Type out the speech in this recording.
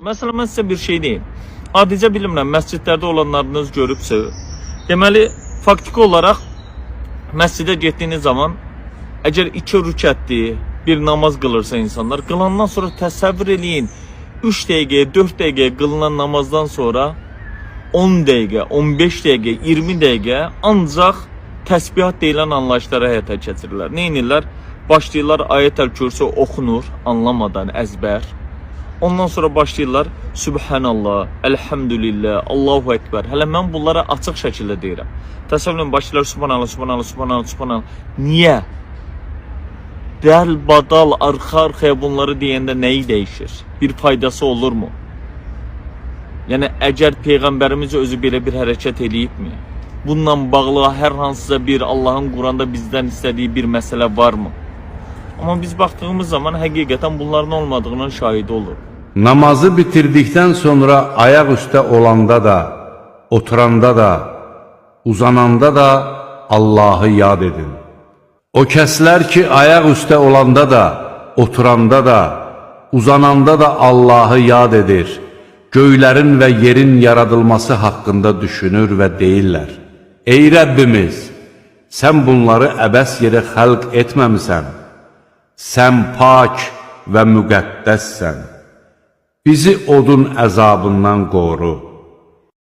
Məsələn, mən sizə bir şey deyim. Adicə bilmirəm, məscidlərdə olanlarınız görübsünüz. Deməli, faktiki olaraq məscidə getdiyiniz zaman əgər iki rükətli bir namaz qılırsa insanlar, qılandan sonra təsəvvür eləyin, 3 dəqiqəyə, 4 dəqiqəyə qılınan namazdan sonra 10 dəqiqə, 15 dəqiqə, 20 dəqiqə ancaq təsbihat deyilən anlayışları həyata keçirirlər. Nə edirlər? Başlayırlar ayətəl-kürsü oxunur, anlamadan əzbər. Ondan sonra başlayırlar Sübhanallah, Elhamdülillah, Allahu Ekber. Hələ mən bunlara açıq şəkildə deyirəm. Təsəvvür edin, başlayırlar Sübhanallah, Sübhanallah, Sübhanallah, Sübhanallah. Niyə? Dəlbadal arxa arxaya bunları deyəndə nəyi dəyişir? Bir faydası olurmu? Yəni əgər peyğəmbərimiz özü belə bir hərəkət eləyibmi? Bununla bağlı hər hansısa bir Allahın Quranda bizdən istədiyi bir məsələ varmı? Amma biz baxdığımız zaman həqiqətən bunların olmadığının şahidi olur. Namazı bitirdikdən sonra ayaq üstə olanda da, oturanda da, uzananda da Allahı yad edin. O kəslər ki, ayaq üstə olanda da, oturanda da, uzananda da Allahı yad edir, göylərin və yerin yaradılması haqqında düşünür və deyirlər: Ey Rəbbimiz, sən bunları əbəs yerə xəlq etməmisən. Sən pak və müqəddəssən. Bizi odun əzabından qoru.